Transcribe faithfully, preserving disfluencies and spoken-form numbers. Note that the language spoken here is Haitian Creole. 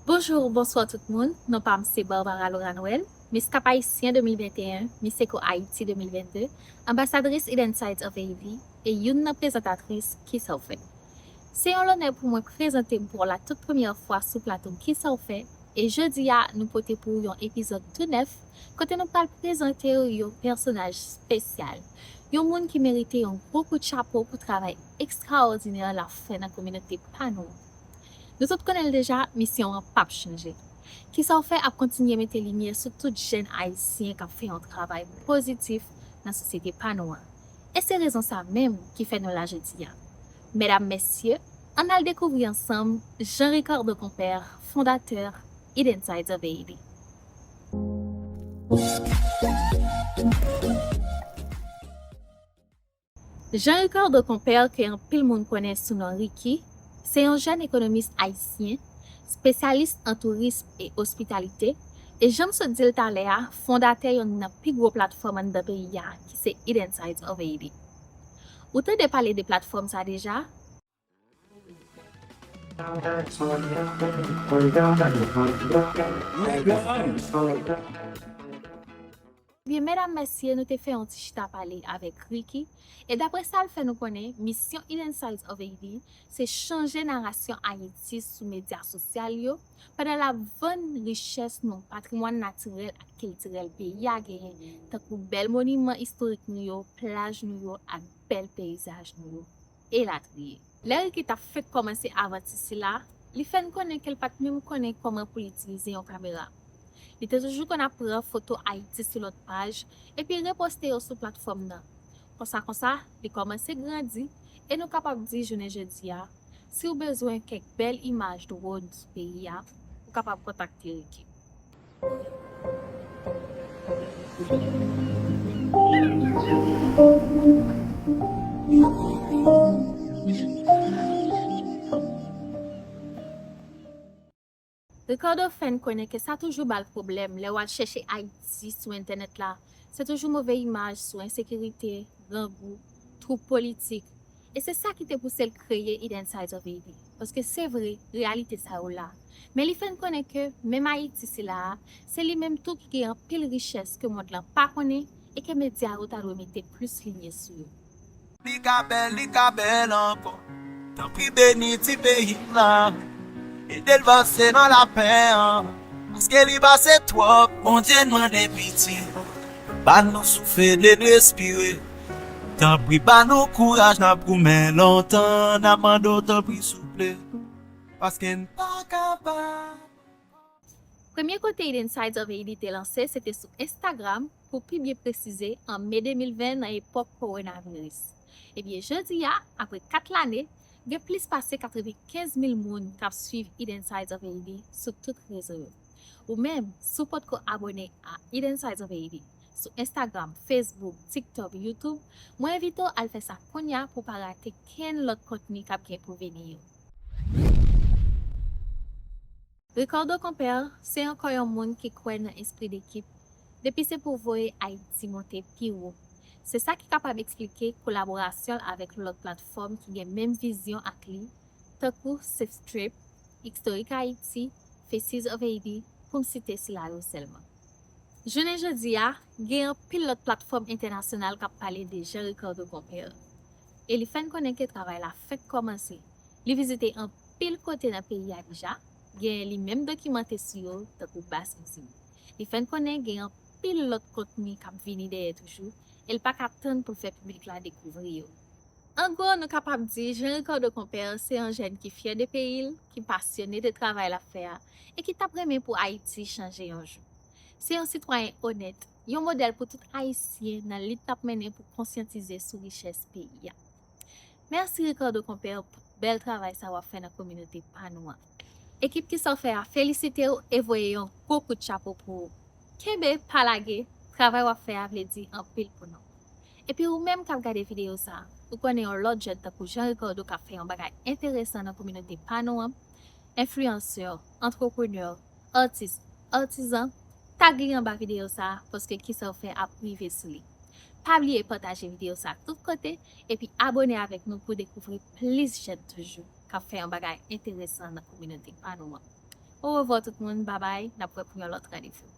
Bonjou, bonswa tout moun. Non pa m se Barbara Laura Noël, Miss Cap Haïtien de mil venteyen, Miss Eco Haïti de mil vennde, anbasadris Hidden Sides of Haiti, e youn nan prezantatris Kisa w fè. Se yon lonè pou mwen prezante m pou la tout premyè fwa sou plato Kisa w fè, e jodi a nou pote pou w yon epizòd tou nèf kote nou pral prezante w yon pèsonaj espesyal, yon moun ki merite yon gwo kout chapo pou travay ekstraòdinè l ap fè nan kominote pa nou an. Nou tout konnen l deja, misyon an p ap chanje. Kisa w fè ap kontinye mete limyè sou tout jèn ayisyen k ap fè yon travay pozitif nan sosyete pa nou an. E se rezon sa menm ki fè nou la jodi a. Medam, mesye, ann al dekouvri ansanm Jean Ricardo Compère, fondatè Hidden Sides of Haiti. Jean Ricardo Compère, ke anpil moun konnen sou non Ricky, se yon jèn ekonomis ayisyen, espesyalis an tourism e ospitalite, e jan m sot di l talè a, fondatè youn nan pi gwo platfòm anndan peyi a, ki se Hidden Sides of Haiti. Ou tande pale de platfòm sa deja? Ebyen, medam, mesye, nou te fè yon ti chita pale avèk Ricky, e daprè sa l fè nou konnen, misyon Hidden Sides of Haiti se chanje narasyon Ayiti sou medya sosyal yo, pandan l ap vann richès nou, patrimwàn natirèl ak kiltirèl peyi a genyen, tankou bèl moniman istorik nou yo, plaj nou yo ak bèl peyizaj nou yo, elatriye. Lè Ricky t ap fenk kòmanse avanti sila, li fè n konnen ke l pa t menm konnen kòman pou l itilize yon kamera. Li te toujou konn ap pran foto Ayiti sou lòt paj, epi reposte yo sou platfòm nan. Konsa konsa, li kòmanse grandi, e nou kapab di jounen jodi a, si w bezwen kèk bèl imaj dwòl sou peyi a, ou kapab kontakte Ricky. Ricardo fè n konnen ke sa toujou ba l pwoblèm lè w al chèche Ayiti sou entènèt la. Se toujou move imaj sou ensekirite, grangou, twoub politik. E se sa ki te pouse l kreye Hidden Sides of Haiti. Paske se vre, reyalite sa yo la. Men li fè n konnen ke menm Ayiti sila a, se li menm tou ki gen anpil richès ke mond lan pa konnen e ke medya yo ta dwe mete plis limyè sou yo. Li ka bèl, li ka bèl ankò. Tanpri beni ti peyi m la. Ede l vanse nan lapen an. Paske li pase twòp, Bondye n mande piti. Ba nou souf, ede n respire. Tanpri ba nou kouraj, n ap goumen lontan. N ap mande w tanpri souple. Paske n pa kapab. Premye kote Hidden Sides of Haiti te lanse, se te sou Instagram, pou pi byen presize, an me de mil ven, nan epòk kowonaviris. Ebyen, jodi a, apre kat lane, gen plis pase katrevenkenz mil moun k ap swiv Hidden Sides of Haiti sou tout rezo yo. Ou menm, si w potko abòne a Hidden Sides of Haiti, sou Instagram, Facebook, TikTok, YouTube, mwen envite w al fè sa kounye a pou w pa rate kenn lòt kontni k ap gen pou vini yo. Ricardo Compère se ankò yon moun ki kwè nan espri dekip, depi se pou voye Ayiti monte pi wo. Se sa ki kapab eksplike kolaborasyon l avèk lòt platfòm ki gen menm vizyon ak li, tankou Safe Trip, Historic Haiti, Faces of Haiti, pou m site sila yo sèlman. Jounen jodi a, gen anpil lòt platfòm entènasyonal k ap pale de Jean Ricardo Compère. E li fè n konnen ke travay la fèk kòmanse. Li vizite anpil kote nan peyi a deja, genyen li menm dokimante sou yo, tankou Bas Museum. Li fè n konnen gen anpil lòt kontni k ap vini dèyè toujou, e l pa ka tann pou l fè piblik la dekouvri yo. An gwo, nou kapab di Jean Ricardo Compère se yon jèn ki fyè de peyi l, ki pasyone de travay l ap fè a, e ki t ap renmen pou Ayiti chanje yon jou. Se yon sitwayen onèt, yon modèl pou tout Ayisyen nan lit n ap mennen pou konsyantize sou richès peyi a. Mèsi Ricardo Compère pou bèl travay sa w ap fè nan kominote pa nou an. Ekip Kisa w fè a felisite w e voye yon gwo kout chapo pou ou. Kenbe, pa lage, travay w ap fè a vle di anpil pou nou. Epi ou menm k ap gade videyo sa a, ou konnen yon lòt jèn tankou Jean Ricardo k ap fè yon bagay enteresan nan kominote pa nou an, enfliyansè, antreprenè, atis, atizan, tag li anba videyo sa a, paske Kisa w fè ap rive sou li. Pa bliye pataje videyo sa a tout kote, epi abòne avèk nou pou dekouvri plis jèn toujou k ap fè yon bagay enteresan nan kominote pa nou an. Orevwa tout moun, babay, n ap wè pou yon lòt randevou.